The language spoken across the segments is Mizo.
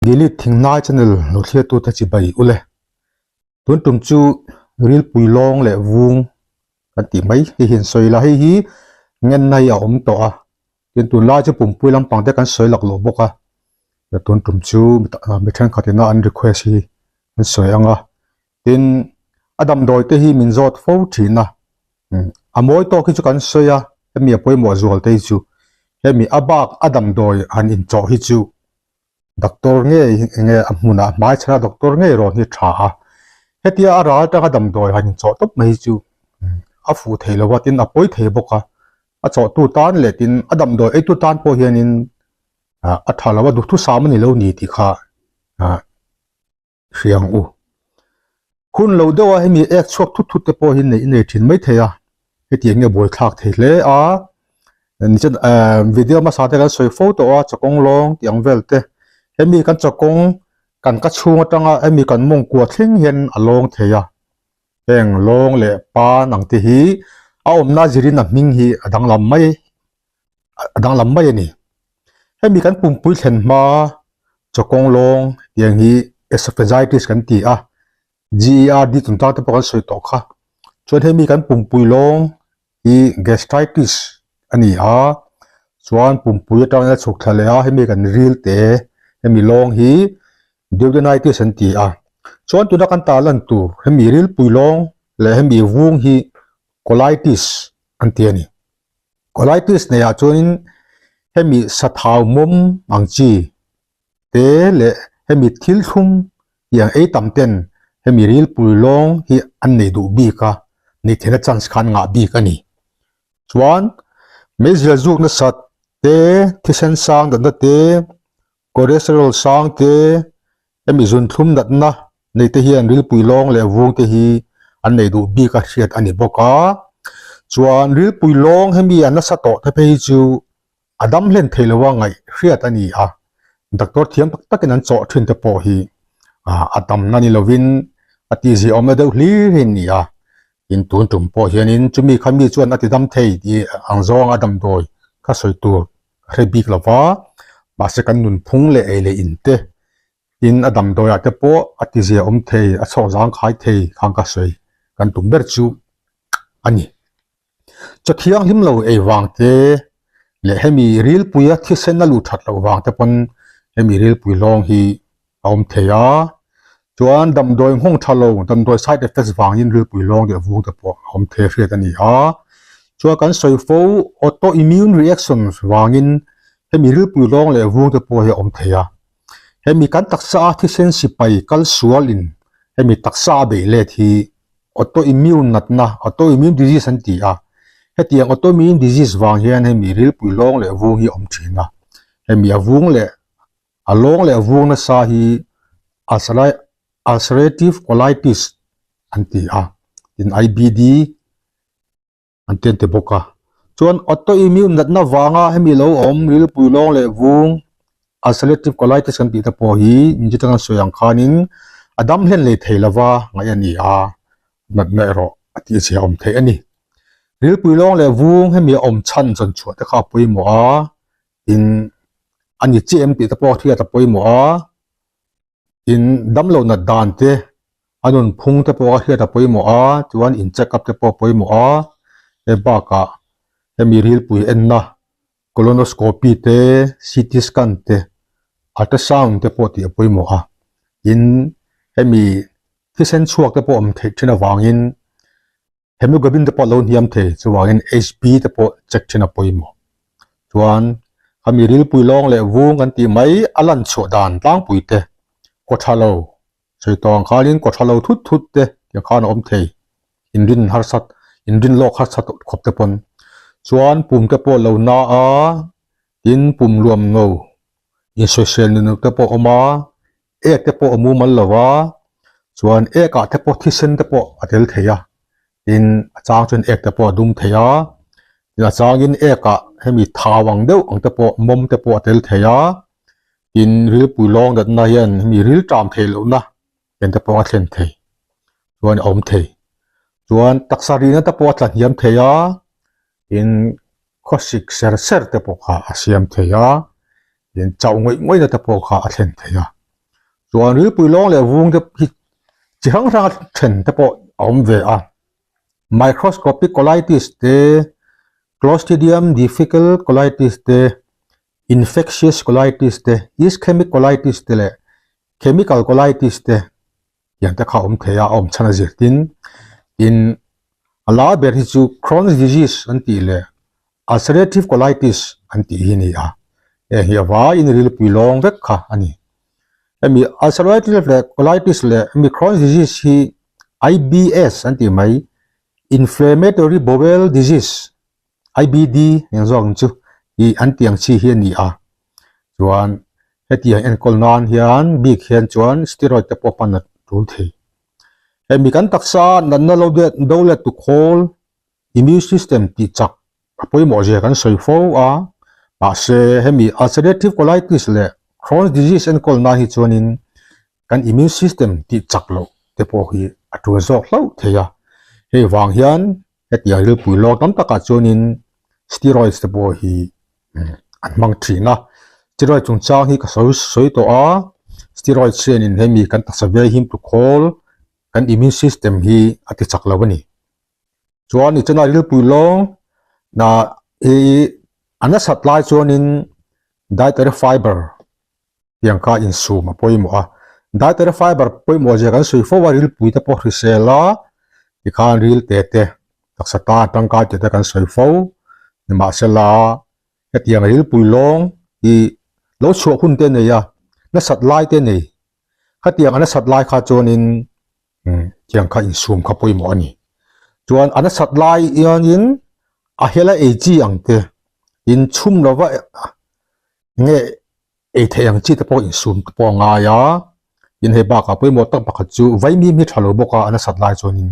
Delete Thingnai channel lo thliatu te chi bai ule. Tun tum chu rilpui lawng leh vung kan tih mai hei hian sawi la hei hi ngenna hi a awm tawh a tin tunlai chu pumpui lampang te kan sawi lak loh bawk a tun tum chu mi thenkhat ina an request hi an sawi ang a tin a damdawi te hi min zawt fo thin a a mawi tawk hi chu kan sawi a hemi a pawimawh zual te hi chu hemi a bak a damdawi han inchawh hi chu. Doctor ngei enge a hmunah hmai chhana doctor ngei rawn hi tha a, hetia a ral atanga damdawi han inchawh tawp mai hi chu a fuh thei lo a tin a pawi thei bawk a, a chawhtu tan leh tin a damdawi eitu tan pawh hianin a tha lo a duhthusam a ni lo ni tih kha ah. Hria ang u. Hun lo deuha hemi ek chhuak thut thut te pawh hi neih nei thin mai thei a, hetiang nge buaithlak thei hle a, nichen eh video hmasa te kan sawi fo tawh a chawkawng lawng tih ang vel te, hemi kan chawkawng kan ka chhung atanga hemi kan mawngkua thleng hian a lawng thei a, heng lawng leh pan ang te hi a awmna zirin a hming hi a danglam mai a danglam mai a ni. Hemi kan pumpui thlen hma chawkawng lawng tiang hi esophagitis kan ti a, GERD chungchang te pawh kan sawi tawh kha. Chuan hemi kan pumpui lawng hi gastritis a ni a, chuan pumpui atangin a chhuk thla leh a, hemi kan ril te hemi lawng hi duodenitis an ti a. Chuan tuna kan tarlan tur hemi rilpui lawng leh hemi vung hi colitis an ti a ni. Colitis neiah chuanin hemi sathau mawm ang chi te leh hemi thil thlum tiang ei tam ten hemi rilpui lawng hi an nei duh bik a, nei theihna chance kha an ngah bik a ni. Chuan meizial zuk nasat te, thisen sang natna te, Cholesterol sang te, hemi zunthlum natna nei te hian rilpui lawng leh vung te hi an nei duh bik a hriat a ni bawk a. Chuan rilpui lawng hemi a nasa tawh te phei hi chu a dam hlen thei lo a ngaih hriat a ni a. Doctor thiam tak takin an chawh thin te pawh hi a damna ni lovin a tihziahawmna deuh hlir hi a ni a. Tin tun tum pawh hianin chumi kha mi chuan a ti dam thei tih ang zawnga damdawi kha sawi tur ka hre bik lo va, mahse kan nunphung leh ei leh in te tin a damdawi ah te pawh a ti zia awm thei, a chhawk zang khai thei khang ka sawi kan tum ber chu a ni. Chaw thianghlim lo ei vang te leh hemi rilpuia thisen a luh that loh vang te pawn hemi rilpui hlawng hi a awm thei a, chuan damdawi nghawng tha lo, damdawi side effects vangin rilpui lawng leh vung te pawh a awm thei a hriat a ni a, chuan kan sawi fo auto immune reactions vangin hemi rilpui lawng leh vung te pawh hi a awm thei a, hemi kan taksa a thisen sipai kal sualin hemi taksa a beih let hi auto immune natna, auto immune disease an ti a, hetiang auto immune disease vang hian hemi rilpui lawng leh vung hi a awm thin a, hemi a vung leh A lawng leh a vung nasa hi ulcerative colitis an ti a, tin IBD an ti an ti bawk a. Chuan autoimmune natna vanga hemi lo awm rilpui lawng leh vung ulcerative colitis kan tih te pawh hi injit atanga sawi ang khanin a dam hlen lei thei lova ngaih a ni a, natna erawh a tihzia awm theih a ni. Rilpui lawng leh vung hemi a awm chhan zawn chhuah te kha a pawimawh a, In a ni chiah em tih te pawh hriat a pawimawh a, in damlo nat dan te a nun phung te pawh a hriat a pawimawh a, chuan in check up te pawh a pawimawh a, hei bakah hemi rilpui enna colonoscopy te ct scan te ultrasound te pawh tih a pawimawh a, tin hemi thisen chhuak te pawh awm theih thin avangin. Hemoglobin te pawh a lo hniam thei, chuvangin Hb te pawh check thin a pawimawh. Chuan khami rilpui lawng leh vung kan tih mai a lan chhuah dan tlangpui te, kaw tha lo, sawi tawh ang khanin kaw tha lo thut thut te tiang khan a awm thei, inrin harsat, inrin lawk harsat khawp te pawn. Chuan pum te pawh lo na a, tin pum luam no, insawisel nunuk te pawh a awm a, ek te pawh a mumal lo va, chuan ek ah te pawh thisen te pawh a tel thei a, tin a chang chuan ek te pawh a dum thei a, tin a changin ek ah hemi thau ang deuh ang te pawh mawm te pawh a tel thei a, tin rilpui lawng natna hian hemi ril ṭam theih lohna ken te pawh a thlen thei, chuan a awm thei, chuan taksa rihna te pawh a tla hniam thei a, tin khawsik ser ser te pawh kha a siam thei a, tin chauh ngawih ngawihna te pawh kha a thlen thei a. Chuan rilpui lawng leh vung te hi chi hrang hranga then te pawh a awm ve a. Microscopic colitis te, Clostridium difficile colitis te, infectious colitis te, ischemic colitis te leh chemical colitis te tiang te kha a awm thei a, a awm chhan a zir tin. Tin, a lar ber hi chu Crohn's disease an tih leh ulcerative colitis an tih hi a ni a, heng hi a vaiin rilpui lawng vek kha a ni. Hemi ulcerative leh colitis leh hemi Crohn's disease hi IBS an tih mai, inflammatory bowel disease, IBD eng zawk ang chu ih an tih ang chi hi a ni a. Chuan hetiang enkawl nan hian bik hian chuan steroid te pawh hman a tul thei. Hemi kan taksa natna lo do let tu khawl immune system tih chak a pawimawh zia kan sawi fo a, mahse hemi ulcerative colitis leh Crohn's disease enkawl nan hi chuanin kan immune system tih chak loh te pawh hi a tul zawk hlauh thei a. Hei vang hian hetiang rilpui lawk tam takah chuanin steroids te pawh hi an hmang thin a. Steroid chungchang hi ka sawi sawi tawh a, steroids hianin hemi kan taksa vei him tu khawl kan immune system hi a ti chak lo a ni. Chuan i chana rilpui lawng na i a nasat lai chuanin dietary fiber tiang kha insum a pawimawh a. Dietary fiber pawimawh zia kan sawi fo a, rilpui te pawh hrisel a, tikhan ril te te taksa tan tangkai tih te kan sawi fo. Nimahsela hetiang rilpui lawng hi lo chhuah hun te nei a, nasat lai te nei. Khatiang a nasat lai kha chuanin tiang kha insum kha pawimawh a ni. Chuan a nasat lai hianin a hela ei chi ang te, inchhum lova nge ei theih ang chi te pawh insum te pawh a ngai a, tin hei bakah pawimawh tak pakhat chu vaimim hi tha lo bawk a, a nasat lai chuanin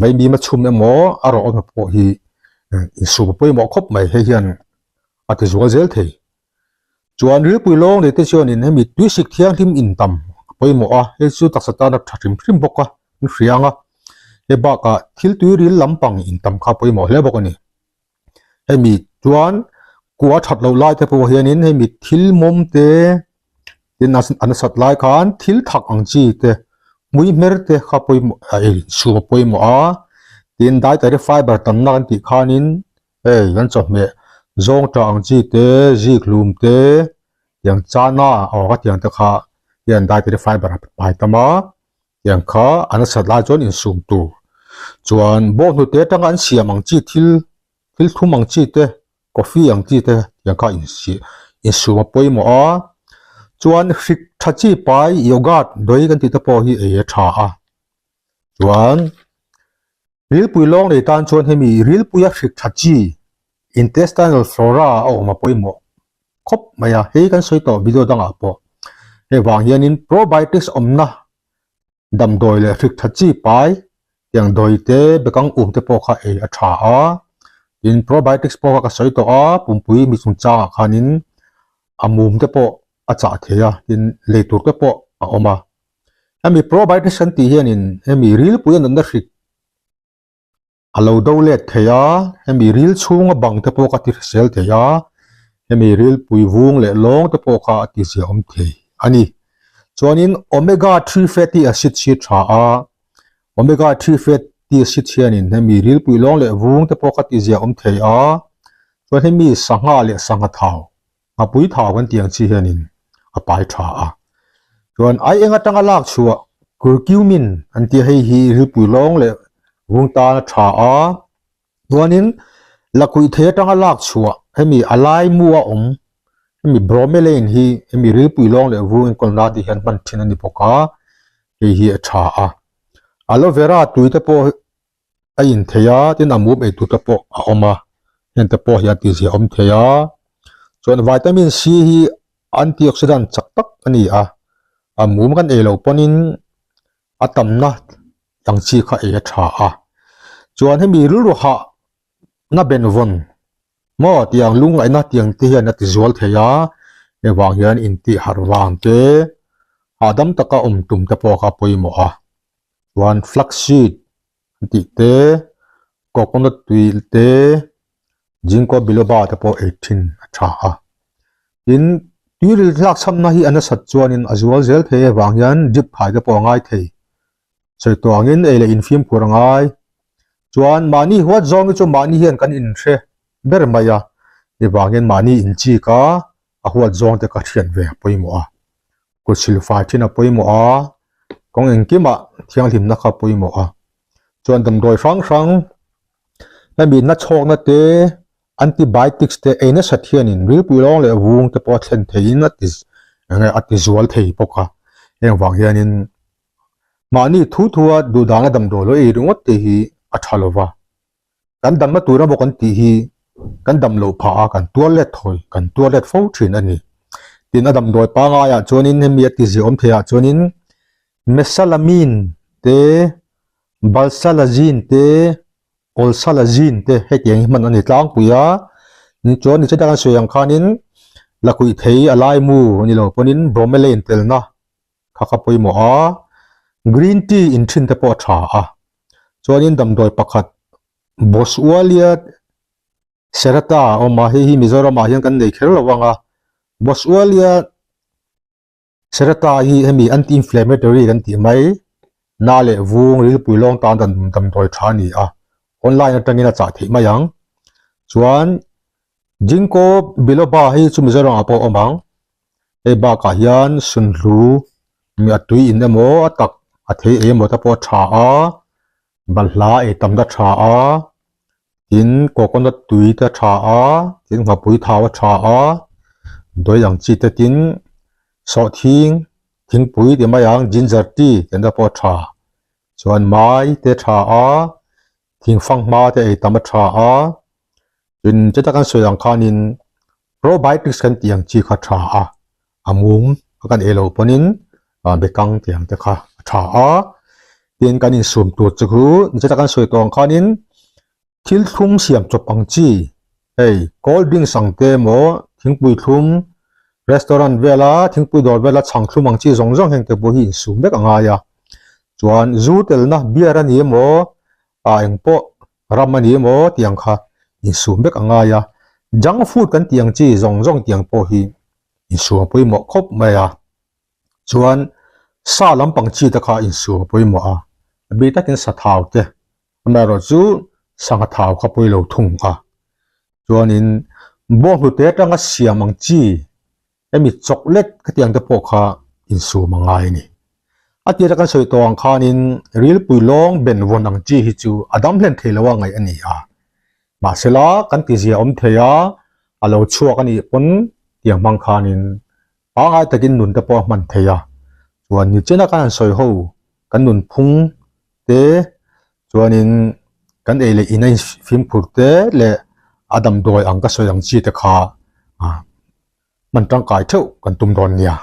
vaimim a chhum emaw a rawh emaw pawh hi insum a pawimawh khawp mai, hei hian a ti zual zel thei. Chuan rilpui lawng leh te chuanin hemi tuisik thianghlim intam a pawimawh a, hei chu taksa tan a tha hrim hrim bawk a, an hria ang a, hei bakah thil tuiril lampang intam kha a pawimawh hle bawk a ni. Hemi chuan kua that loh lai te pawh hianin hemi thil mawm te tin a nasat lai khan thil thak ang chi te hmui hmer te kha pawimawh a ei chhum a pawimawh a tin dietary fiber tamna kan tih khanin hei kan chawhmeh zawng tah ang chi te zik hlum te tiang chana aw ka tiang te kha hian dietary fiber a pai tam a. Tiang kha a nasat lai chuan insum tur chuan bawnghnute atanga an siam ang chi thil thil thum ang chi te coffee ang chi te tiang kha insum a pawimawh a chuan hrik tha chi pai yogurt dawi kan tih te pawh hi ei a tha a chuan rilpui lawng nei tan chuan hemi rilpuia hrik tha chi intestinal flora a awm a pawimawh khawp mai a, hei kan sawi tawh video dangah pawh hei vang hianin probiotics awmna damdawi leh hrik tha chi pai tiang dawi te bekang um te pawh kha ei a tha a, tin probiotics pawh kha ka sawi tawh a pumpui mi chungchangah khanin a mum te pawh a chah thei a tin lei tur te pawh a awm a, hemi probiotics kan tih hianin hemi rilpui a natna hrik A lo do let thei a, hemi ril chhunga bang te pawh kha ti hrisel thei a, hemi rilpui vung leh lawng te pawh kha a ti ziahawm thei a ni. Chuanin omega 3 fatty acids hi tha a, omega 3 fatty acids hianin hemi rilpui lawng leh vung te pawh kha ti ziahawm thei a, chuan hemi sangha leh sangha thau Ngapui thau kan tih ang chi hianin a pai tha a. Chuan ai eng atanga lak chhuah curcumin an tih hei hi rilpui lawng leh vung tan a tha a. Chuanin lakhuih thei atanga lak chhuah hemi a laimu a awm hemi bromelain hi hemi rilpui lawng leh vung enkawl nan te hian hman thin a ni bawk a, hei hi a tha a. Aloe vera tui te pawh a in thei a tin a mum ei tur te pawh a awm a heng te pawh hi a tihzia awm thei a chuan vitamin C hi antioxidant chak tak a ni a a mum kan ei loh pawhin a tamna ang chi kha ei a tha a chuan hemi rilru hah na benvawn maw tiang lungngaihna tiang te hian a ti zual thei a hei vang hian intih harh vang te hahdam taka awm tum te pawh kha a pawimawh a. Chuan flax seed an tih te, coconut tui te, ginkgo biloba te pawh ei thin a tha a. Tin. Tuiril tlakchhamna hi a nasat chuanin a zual zel thei avang hian drip khai te pawh a ngai thei. Sawi tawh angin ei leh infimkhur a ngai. Chuan mahni huat zawng hi chu mahni hian kan inhre ber mai a, hei hian mahni inchik a, a huat zawng te ka hriat ve a pawimawh a. Kut silfai thin a pawimawh a, kawng engkimah thianghlimna kha a pawimawh a. Chuan damdawi hrang hrang hemi nachhawkna te Antibiotics te ei nasat hianin rilpui lawng leh vung te pawh a thlen theiin a ti enge a ti zual thei bawk a. Heng vang hianin mahni thu thua duhdana damdawi lo ei ringawt te hi a tha lo va. Kan damna tur emaw kan tih hi kan dam loh phah a, kan tuar let thawi, kan tuar let fo thin a ni. Tin, a damdawi pangaiah chuanin hemi a ti ziahawm theiah chuanin mesalamine te, balsalazine te, Awlsala zin te hetiang hi hman a ni tlangpui a, chuan ni chutah kan sawi ang khanin lakuih thei a laimu a ni lo pawhin bromelain telna kha kha pawimawh a, green tea in thin te pawh a tha a, chuanin damdawi pakhat Boswellia serrata a awm a, hei hi Mizoramah hian kan nei kher lo ang a, Boswellia. Serrata hi hemi anti-inflammatory kan tih mai, na leh vung rilpui lawng tan dan damdawi tha a ni a, online atangin a chah theih mai ang. Chuan Ginkgo biloba hi chu Mizoram ah pawh a awm ang, hei bakah hian sunhlu mi a tui in emaw a tak a thei ei emaw te pawh a tha a, balhla ei tam te a tha a, tin coconut tui te a tha a tin nghapui thau a tha a dawi ang chi te tin sawhthing thingpui ti mai ang ginger tea tih te pawh a tha chuan mai te a tha a thingfang hma te ei tam a tha a tin chutah kan sawi ang khanin probiotics kan tih ang chi kha a tha a a mum a kan ei loh pawnin ah bekang tih ang te kha a tha a tin kan insum tur chu khu nichata kan sawi tawh ang khanin thil thlum siam chawp ang chi hei cold drinks ang te emaw thingpui thlum restaurant vela thingpui dawr vela chhang thlum ang chi zawng zawng heng te pawh hi insum vek a ngai a chuan zu telna beer a ni emaw ah engpawh ram a ni emaw tih ang kha insum vek a ngai a junk food kan tih ang chi zawng zawng tih ang pawh hi insum a pawimawh khawp mai a chuan sa lampang chi te kha insum a pawimawh a a bik takin sa thau te amaherawh chu sangha thau kha pawi lo thung a chuanin bawnghnute atanga siam ang chi hemi chocolate khatiang te pawh kha insum a ngai a ni. A tira kan sawi tawh ang khanin rilpui lawng ben vawn ang chi hi chu a dam hlen thei lo a ngaih a ni a. Mahsela kan tizia awm thei a, a lo chhuak a nih pawn tiang hmang khanin pangngai takin nun te pawh a hman thei a. Chuan nichina kan han sawi ho kan nunphung te chuanin kan ei leh in a infimkhur te leh a damdawi ang ka sawi ang chi te kha hman tangkai theuh kan tum dawn nia.